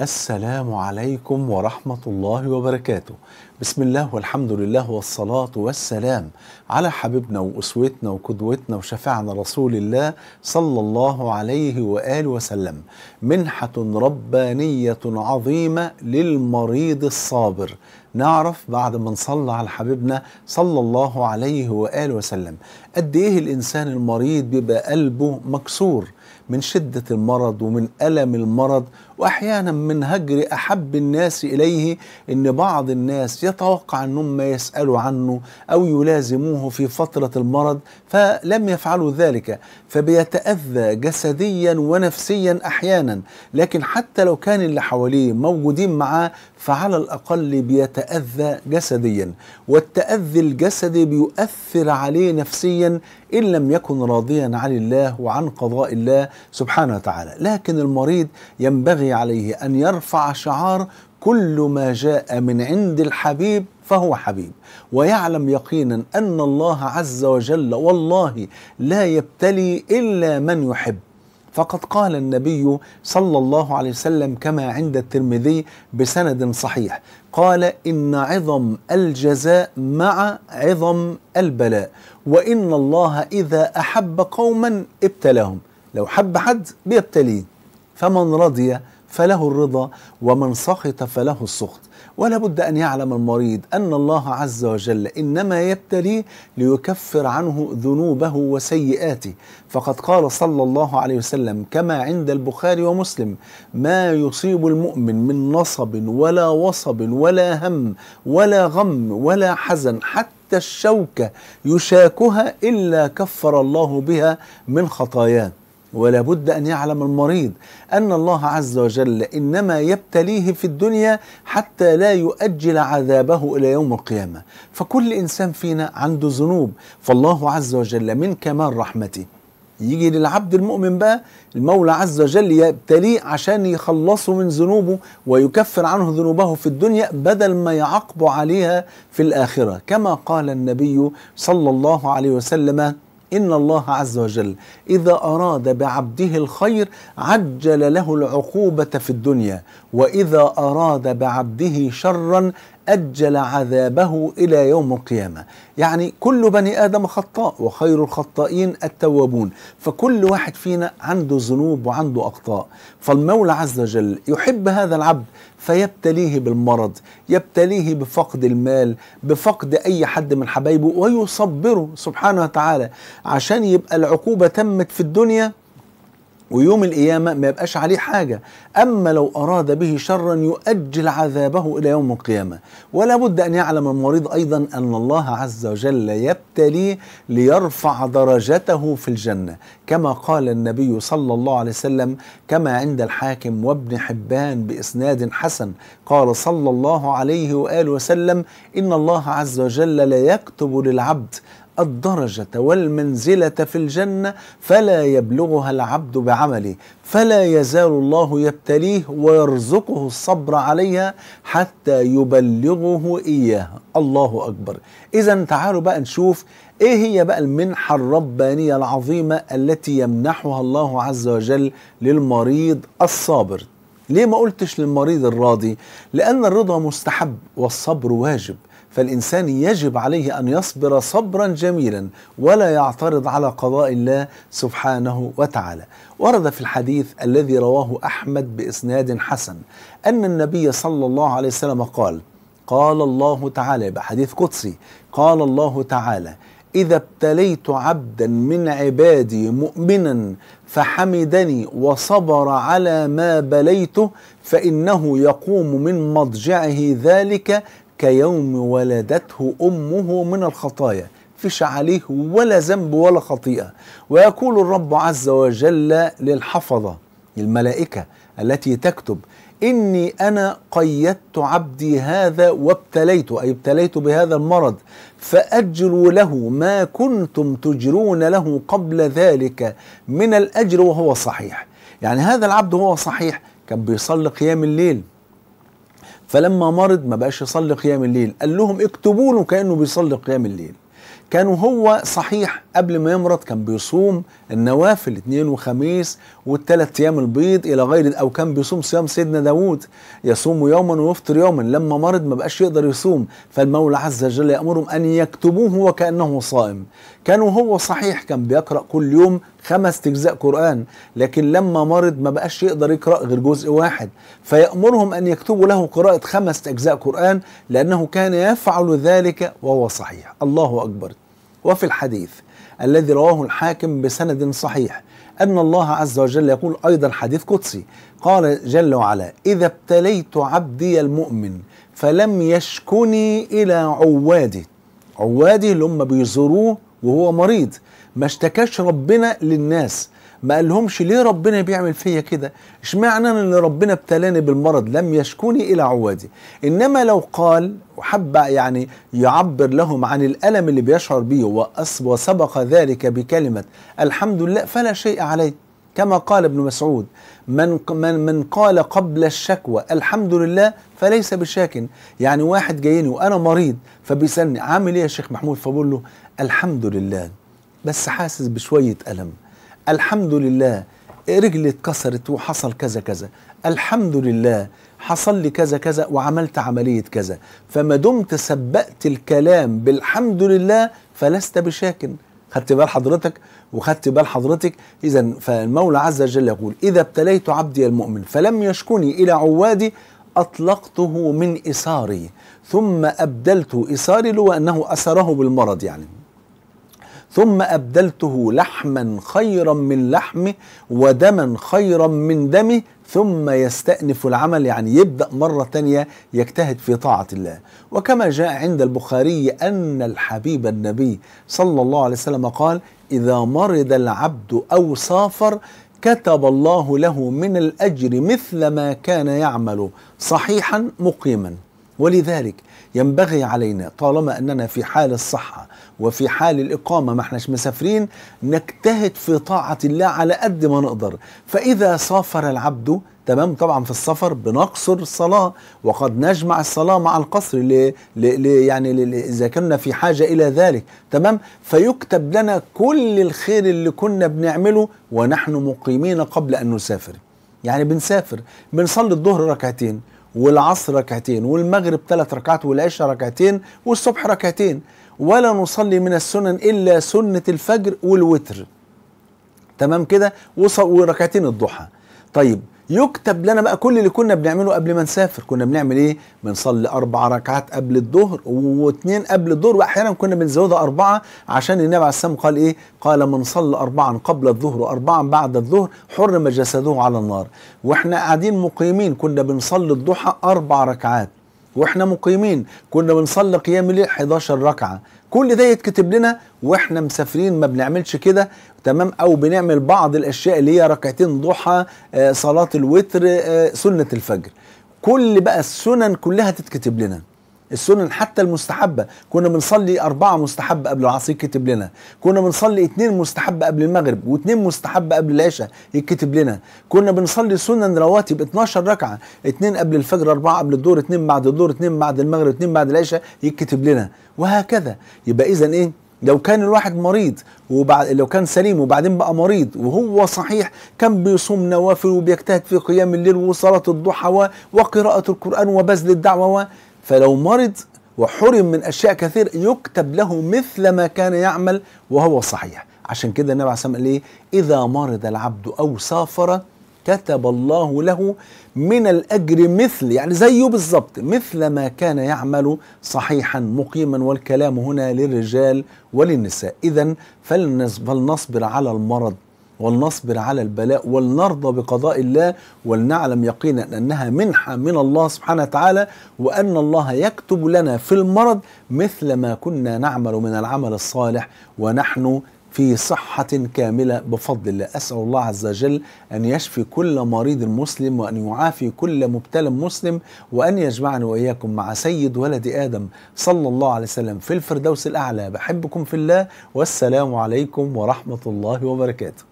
السلام عليكم ورحمة الله وبركاته. بسم الله والحمد لله والصلاة والسلام على حبيبنا وأسوتنا وقدوتنا وشفعنا رسول الله صلى الله عليه وآله وسلم. منحة ربانية عظيمة للمريض الصابر. نعرف بعد ما نصلى على حبيبنا صلى الله عليه وآله وسلم قد إيه الإنسان المريض بيبقى قلبه مكسور من شدة المرض ومن ألم المرض، وأحيانا من هجر أحب الناس إليه، إن بعض الناس يتوقع أنهم يسألوا عنه أو يلازموه في فترة المرض فلم يفعلوا ذلك، فبيتأذى جسديا ونفسيا أحيانا. لكن حتى لو كان اللي حواليه موجودين معاه فعلى الأقل بيتأذى جسديا، والتأذي الجسدي بيؤثر عليه نفسيا إن لم يكن راضيا عن الله وعن قضاء الله سبحانه وتعالى. لكن المريض ينبغي عليه أن يرفع شعار كل ما جاء من عند الحبيب فهو حبيب، ويعلم يقينا أن الله عز وجل والله لا يبتلي إلا من يحب. فقد قال النبي صلى الله عليه وسلم كما عند الترمذي بسند صحيح، قال: إن عظم الجزاء مع عظم البلاء، وإن الله إذا أحب قوما ابتلاهم. لو حب حد بيبتليه، فمن رضي فله الرضا ومن سخط فله السخط. ولا بد أن يعلم المريض أن الله عز وجل إنما يبتليه ليكفر عنه ذنوبه وسيئاته. فقد قال صلى الله عليه وسلم كما عند البخاري ومسلم: ما يصيب المؤمن من نصب ولا وصب ولا هم ولا غم ولا حزن حتى الشوكة يشاكها إلا كفر الله بها من خطاياه. ولا بد أن يعلم المريض أن الله عز وجل إنما يبتليه في الدنيا حتى لا يؤجل عذابه إلى يوم القيامة. فكل إنسان فينا عنده ذنوب، فالله عز وجل من كمال رحمته يجي للعبد المؤمن بقى المولى عز وجل يبتليه عشان يخلصه من ذنوبه ويكفر عنه ذنوبه في الدنيا بدل ما يعاقبه عليها في الآخرة. كما قال النبي صلى الله عليه وسلم: إن الله عز وجل إذا أراد بعبده الخير عجل له العقوبة في الدنيا، وإذا أراد بعبده شرا أجل عذابه إلى يوم القيامة. يعني كل بني آدم خطاء وخير الخطائين التوابون، فكل واحد فينا عنده ذنوب وعنده أخطاء، فالمولى عز وجل يحب هذا العبد فيبتليه بالمرض، يبتليه بفقد المال، بفقد أي حد من حبايبه، ويصبره سبحانه وتعالى عشان يبقى العقوبة تمت في الدنيا ويوم القيامة ما يبقاش عليه حاجة. أما لو أراد به شرا يؤجل عذابه إلى يوم القيامة. ولا بد أن يعلم المريض أيضا أن الله عز وجل يبتليه ليرفع درجته في الجنة، كما قال النبي صلى الله عليه وسلم كما عند الحاكم وابن حبان بإسناد حسن، قال صلى الله عليه وآله وسلم: إن الله عز وجل لا يكتب للعبد الدرجة والمنزلة في الجنة فلا يبلغها العبد بعمله، فلا يزال الله يبتليه ويرزقه الصبر عليها حتى يبلغه إياها. الله أكبر. إذا تعالوا بقى نشوف إيه هي بقى المنحة الربانية العظيمة التي يمنحها الله عز وجل للمريض الصابر. ليه ما قلتش للمريض الراضي؟ لأن الرضا مستحب والصبر واجب، فالإنسان يجب عليه أن يصبر صبرا جميلا ولا يعترض على قضاء الله سبحانه وتعالى. ورد في الحديث الذي رواه أحمد بإسناد حسن أن النبي صلى الله عليه وسلم قال: قال الله تعالى، بحديث قدسي، قال الله تعالى: إذا ابتليت عبدا من عبادي مؤمنا فحمدني وصبر على ما بليته فإنه يقوم من مضجعه ذلك كيوم ولدته أمه من الخطايا، فيش عليه ولا ذنب ولا خطيئة. ويقول الرب عز وجل للحفظة الملائكة التي تكتب: إني أنا قيدت عبدي هذا وابتليته، أي ابتليت بهذا المرض، فأجروا له ما كنتم تجرون له قبل ذلك من الأجر وهو صحيح. يعني هذا العبد هو صحيح، كان بيصلي قيام الليل، فلما مرض ما بقاش يصلي قيام الليل، قال لهم اكتبوا له كأنه بيصلي قيام الليل. كان وهو صحيح قبل ما يمرض كان بيصوم النوافل 2 وخميس وال3 ايام البيض الى غير، او كان بيصوم صيام سيدنا داود يصوم يوما ويفطر يوما. لما مرض ما بقاش يقدر يصوم، فالمولى عز وجل يأمرهم ان يكتبوه وكأنه صائم. كان وهو صحيح كان بيقرأ كل يوم 5 اجزاء قرآن، لكن لما مرض ما بقاش يقدر يقرأ غير جزء واحد، فيأمرهم ان يكتبوا له قراءة 5 اجزاء قرآن لأنه كان يفعل ذلك وهو صحيح. الله أكبر. وفي الحديث الذي رواه الحاكم بسند صحيح أن الله عز وجل يقول أيضا، حديث قدسي، قال جل وعلا: إذا ابتليت عبدي المؤمن فلم يشكني إلى عواده. عواده اللي هم بيزوروه وهو مريض، ما اشتكاش ربنا للناس، ما قالهمش ليه ربنا بيعمل فيا كده، اشمعنى انا اللي ربنا ابتلاني بالمرض، لم يشكوني الى عوادي. انما لو قال وحب يعني يعبر لهم عن الالم اللي بيشعر به وسبق ذلك بكلمه الحمد لله فلا شيء عليه، كما قال ابن مسعود: من من من قال قبل الشكوى الحمد لله فليس بشاك. يعني واحد جايني وانا مريض فبيسالني عامل ايه يا شيخ محمود، فبقول له الحمد لله بس حاسس بشويه الم، الحمد لله رجلي اتكسرت وحصل كذا كذا، الحمد لله حصل لي كذا كذا وعملت عملية كذا. فما دمت سبقت الكلام بالحمد لله فلست بشاك. خدت بال حضرتك وخدت بال حضرتك؟ إذا فالمولى عز وجل يقول: إذا ابتليت عبدي المؤمن فلم يشكني إلى عوادي أطلقته من إساري ثم أبدلته، إساري اللي هو أنه أسره بالمرض يعني، ثم أبدلته لحما خيرا من لحمه ودما خيرا من دمه، ثم يستأنف العمل، يعني يبدأ مرة تانية يجتهد في طاعة الله. وكما جاء عند البخاري أن الحبيب النبي صلى الله عليه وسلم قال: إذا مرض العبد أو سافر كتب الله له من الأجر مثل ما كان يعمل صحيحا مقيما. ولذلك ينبغي علينا طالما أننا في حال الصحة وفي حال الإقامة، ما احناش مسافرين، نجتهد في طاعة الله على قد ما نقدر. فإذا سافر العبد، تمام، طبعا في السفر بنقصر الصلاة وقد نجمع الصلاة مع القصر يعني إذا كنا في حاجة إلى ذلك، تمام، فيكتب لنا كل الخير اللي كنا بنعمله ونحن مقيمين قبل أن نسافر. يعني بنسافر بنصلي الظهر ركعتين والعصر ركعتين والمغرب 3 ركعات والعشاء ركعتين والصبح ركعتين، ولا نصلي من السنن إلا سنة الفجر والوتر، تمام كده، وركعتين الضحى. طيب يكتب لنا بقى كل اللي كنا بنعمله قبل ما نسافر. كنا بنعمل ايه؟ بنصلي 4 ركعات قبل الظهر و2 قبل الظهر، واحيانا كنا بنزودها 4 عشان النبي عليه السلام قال ايه؟ قال: من صلى 4 قبل الظهر و4 بعد الظهر حرم جسده على النار. واحنا قاعدين مقيمين كنا بنصلي الضحى 4 ركعات، واحنا مقيمين كنا بنصلي قيام الليل 11 ركعه. كل ده يتكتب لنا واحنا مسافرين ما بنعملش كده، تمام، او بنعمل بعض الاشياء اللي هي ركعتين ضحى، صلاة الوتر، سنة الفجر. كل بقى السنن كلها تتكتب لنا، السنن حتى المستحبة. كنا بنصلي 4 مستحب قبل العصر يتكتب لنا، كنا بنصلي 2 مستحب قبل المغرب و2 مستحب قبل العشاء يتكتب لنا، كنا بنصلي سنن رواتب 12 ركعة، 2 قبل الفجر، 4 قبل الظهر، 2 بعد الظهر، 2 بعد المغرب، 2 بعد العشاء يتكتب لنا، وهكذا. يبقى إذا إيه؟ لو كان الواحد مريض وبعد، لو كان سليم وبعدين بقى مريض وهو صحيح كان بيصوم نوافل وبيجتهد في قيام الليل وصلاة الضحى وقراءة القرآن وبذل الدعوة، فلو مرض وحرم من أشياء كثير يكتب له مثل ما كان يعمل وهو صحيح. عشان كده النبي عليه الصلاة والسلام قال إيه؟ إذا مرض العبد أو سافر كتب الله له من الأجر مثل، يعني زيه بالظبط، مثل ما كان يعمل صحيحا مقيما. والكلام هنا للرجال وللنساء. إذا فلنصبر على المرض ولنصبر على البلاء ولنرضى بقضاء الله، ولنعلم يقينا أنها منحة من الله سبحانه وتعالى، وأن الله يكتب لنا في المرض مثل ما كنا نعمل من العمل الصالح ونحن في صحة كاملة بفضل الله. أسأل الله عز وجل أن يشفي كل مريض مسلم، وأن يعافي كل مبتلى مسلم، وأن يجمعنا وإياكم مع سيد ولد آدم صلى الله عليه وسلم في الفردوس الأعلى. بحبكم في الله، والسلام عليكم ورحمة الله وبركاته.